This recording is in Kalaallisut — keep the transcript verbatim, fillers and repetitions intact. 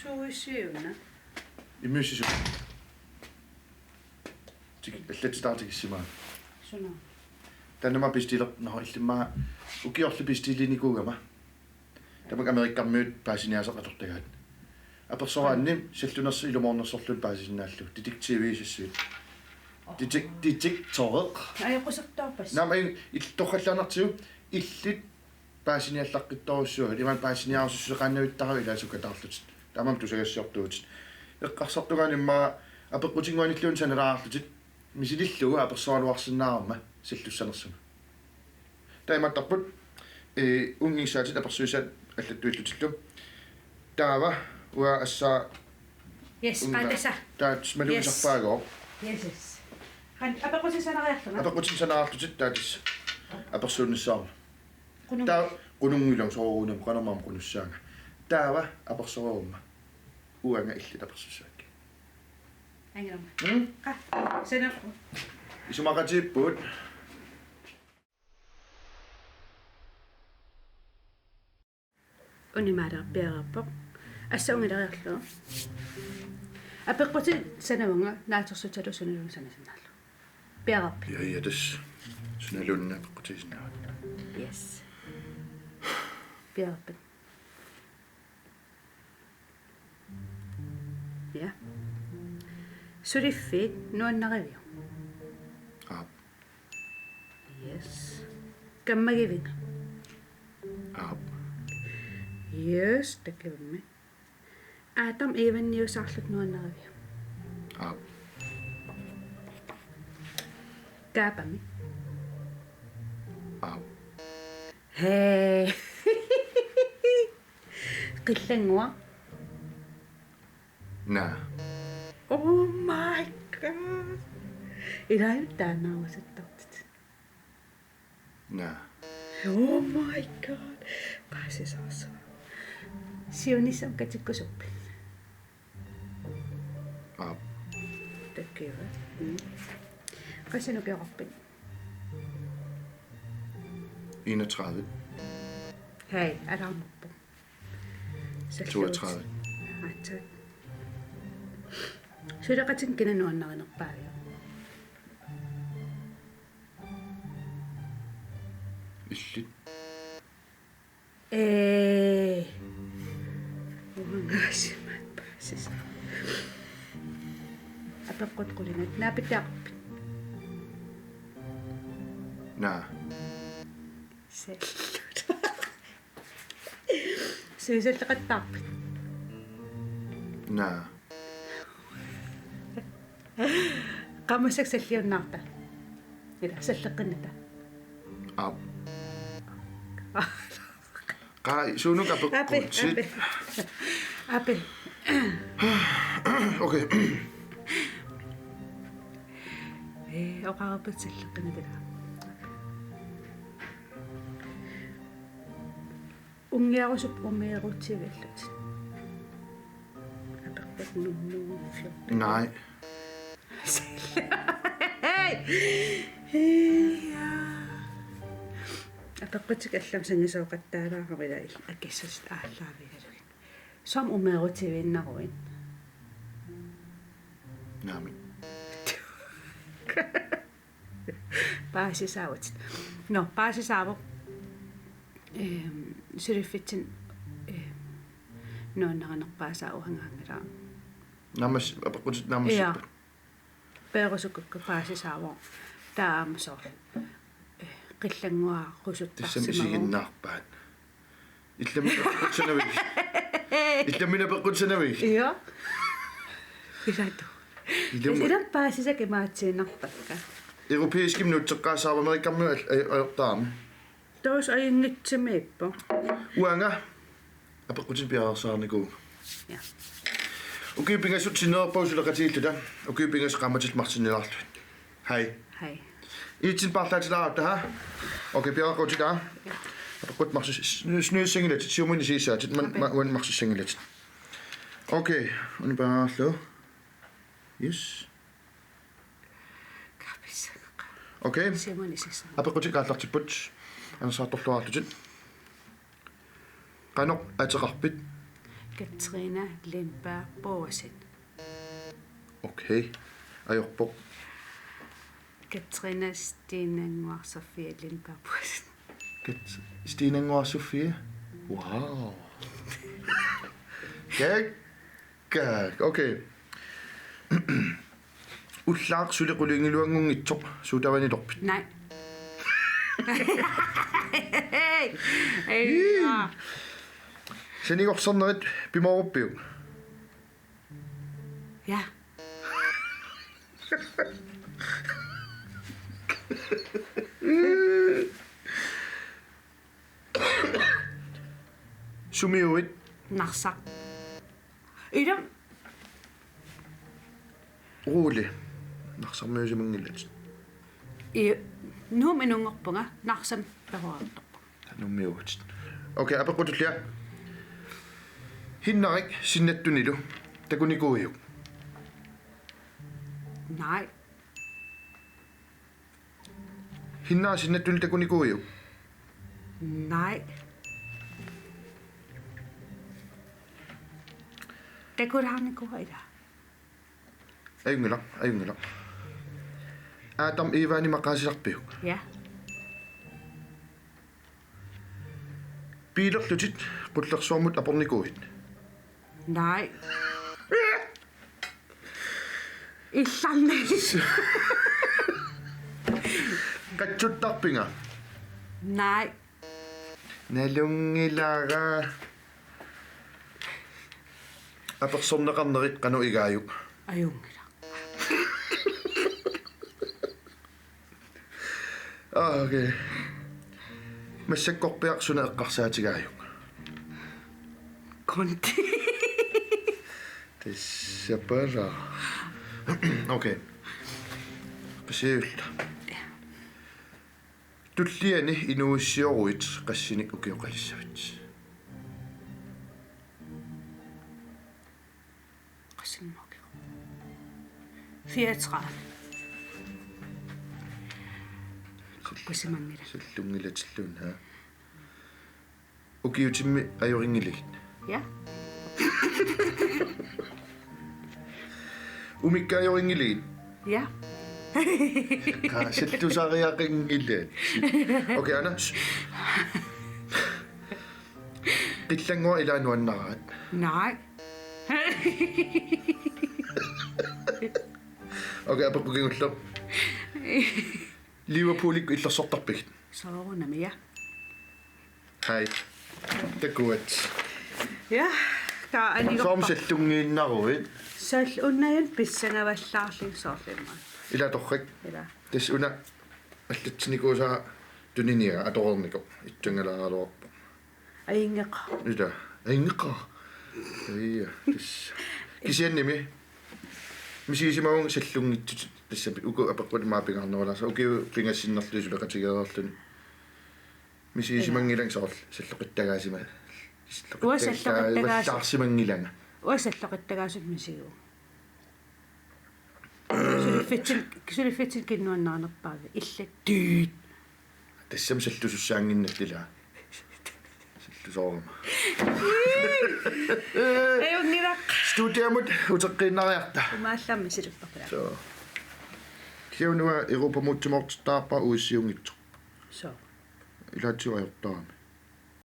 Tuisiuna. Immiussisut. Tik-, allatitaartikissimaat. Suna. Taanna aamma bestillernagu illimmi ukiorli bestillinikuugama. Tamakku Amerikkarmiut paasiniaasaq atortagaat. Apersoraanni sallunersoq ilumoornersorluunniit paasisinnaallugu. Detektivisassuit. Detek-, detektoreq. Ajoqusersorpassuit. Naamik, il-, torrallaannartigu illit paasiniallaqqittorujussuuagut, imaluunniit paasiniarusussuseqaannavittaarlutit ilaat sukataarlutit. Taamaammat tusagassiortuutit. Eqqarsartungaani immaqa apeqqutinnguanilluunniit sanalaarlutit, misilillugu apersoraluarsinnaammat sallussanersumik. Taava imaattarput, ee, unngissaatit apersuissaat allattuillutillu. Taava uanga assaa. Yes, unga-, qaatasa. Taava malugisarpaagooq. Yes, yes. Qanoq, apeqqutit sanariarlunga? Apeqqutit sanariarlutit taava tassa apersuunnissaarma. Qunung-. Taava qununngilagut soorunami qanormaanna qunussaanga. Taava apersoreeruma. Uanga illit apersussaakkit. Anginerma. Mm? Qa, sanarpu. Isumaqatigiipput. Una imaaliorpiareerpoq. Assaa unngileriarlugu. Apeqqutit sanavunga naatsorsuutigalugu sunaluunniit sanasinnaallugu. Piareerpit? Ja, ja, tassa. Sunaluunniit apeqqutigisinnaavatit. Yes. Piareerpit? Ja. Suliffiit nuannariviuk? Aap. Yes. Kammagivinga? Aap. Yes, takivimmi. Adam Evaniusaarlutit nuannariviuk? Aap. Kaapami? Aap. Hej. Qillannguaq? Naa. Oh my God. Ilaa taanna aamma sattartit. Naa. Oh my God. Paasisaassaaq. Siunissami katikkusuppit? Aap. Takiva. Mm. Qassinut ukioqarpit? Enogtredive. Hej, alarmuppoq. Salluut. Toogtredive. Aatsaat. Suleqatitta kina nuannarinerpaaviuk? Illit. Ee. Uangaasimaat paasisaavoq. Apeqqut qulinat. Naapittarpit? Naa. Salluut. Suisalleqattaarpit? Naa. Qaammassaq salliunnaarta? Ila salleqqinnata? Aap. Qaa, suunuk apeqqutit? Ape, ape. Ape. Okay. Ee, oqarpit salleqqinnata ila. Unngiarusup umeerutiviillutit. Apeqqut nummer fjorten. Nej. Apeqqutit allamik sangisooqattaalaarami ila akissatit aallaavigalugit. Soormi umeerutiviinnaruit? Naamik. Paasisaavutit. Nå, paasisaavoq. Ehm, suliffitsinni, ehm, nuannarinerpaasaa uangaanngilaq. Naammas-, apeqqutit naammassippat? Ja. Peerusukkukkit paasisaavoq. Taava aamma soorlu. Eh, qillannguarusuttarsimavoq. Tassami isiginnaarpaat. Illammi apeqqut sanavigit? Illammi apeqqut sanavigit? Ja. Ilatu. Illammi. Ilami paasisakka imaatsiinnarpakka. Europæiskimik nuutseqqaassaaq Amerikkarmiut al-, aj-, ajortaarami. Tassa ajunngitsumik ippoq. Uanga apeqqutinik piareersaarnikuuvunga. Ja. Ukiut pingasut sinnereerpagut suleqatigiilluta. Ukiut pingasut qaammatit marsinnilaarlugit. Hej. Hej. Iitsin paarlaatilaaratta, ha? Okay, piareeqqutitaa. Apeqqut marsus-, snu-, snuissanngilatit, siumut isigissaatit, man-, okay, ma-, uani marsussanngilatit. Okay, una piareerlugu. Yes. Okay. Siumut isigissaatit. Apeqqutit aallartipput. Anersaartorluarlutit. Qanoq ateqarpit? Katrine Lindberg Boesen. Okay. Ajorpoq. Katrine Steinannguaq Sofie Lindberg Boesen. Kat-, Steinannguaq Sofie? Wow. Kak-, kak-, okay. Ullaaq suli qulingiluanngunngitsoq suutavanitorpit? Nej. Ej, ja. Sanigorsarnerit pimooruppiuk? Ja. Sumiuit? Narsaq. Ilum. Ole. Narsarmiuusimanngilatit. I, Nuummut inunngorpunga, Narsami peroriartorpunga. Nuummiuuvutit. Okay, apeqqut tullia. Hinnarik sinnattunilu takunikuuiuk? Nej. Hinnarik sinnattunilu takunikuuiuk? Nej. Takulaarnikuuara ilaa? Ajunngilaq, ajunngilaq. Adam Evanit maqaasisarpiuk? Ja. Biilerlutit qullersuarmut apornikuuit? Nej. Illarni. Qatsuttarpinga? Nej. Nalunngilara. Apersorneqarnerit qanoq igaajuk? Ajunngilaq. Ah, okay. Massakkorpiaq suna eqqarsaatigaajuk? Kundi. Tassapala. Okay. Qasiulla. Tulliani inuussioruit qassinik ukioqalissavit? Qassinik ukioq? Fireogtredive. Qassimanngilara. Sallunngilatilluunniit, haa? Ukiutimmi ajorinngiligit? Ja. Umikka ajorinngiligit? Ja. Qa-, sallusariaqanngilatit. Okay, Anna. Qillannguaq ilaa nuannaraat? Nej. Okay, apeqqut kingulleq. Liverpoolikkut illersortarpigit? Soorunami, ja. Hej. Takuat. Ja, taava anigorpa-. Soormi sallunngiinnaruit? Sal-, unnajun pissangavallaarlunga soorlu immaqa. Ila torrak. Ila. Tassa una allatsinikuusara tuniniaa atoreernikoq itsunngallaaraluarpoq. Ajunngeqaaq. Ila. Ajunngeqaaq. Ija, tassa. Kisiannimi. Misigisimavunga sallunngitsut tassami uku apeqqut aamma pingaarnerulaarsaat ukiut pingasut sinnerlugit suleqatigeereerluni. Misigisimanngilanga soorlu salloqittagaasima-, Uanga salloqittagaas-, salloqittagaasimanngilanga. Uanga salloqittagaasumik misigivunga. Suliffitsin, suliffitsin kinnuannaanerpaavi. Illat tuut. Tassami sallusussaannginnatta ilaa. Sallusoorama. Ajunngilaq. Studiamut uteqqiinnariarta. Umaallammi silipparpala. So. Kisianni uanga Europamut timoortittaarpara uissiunngitsoq. So. Ilaatigut ajortarami.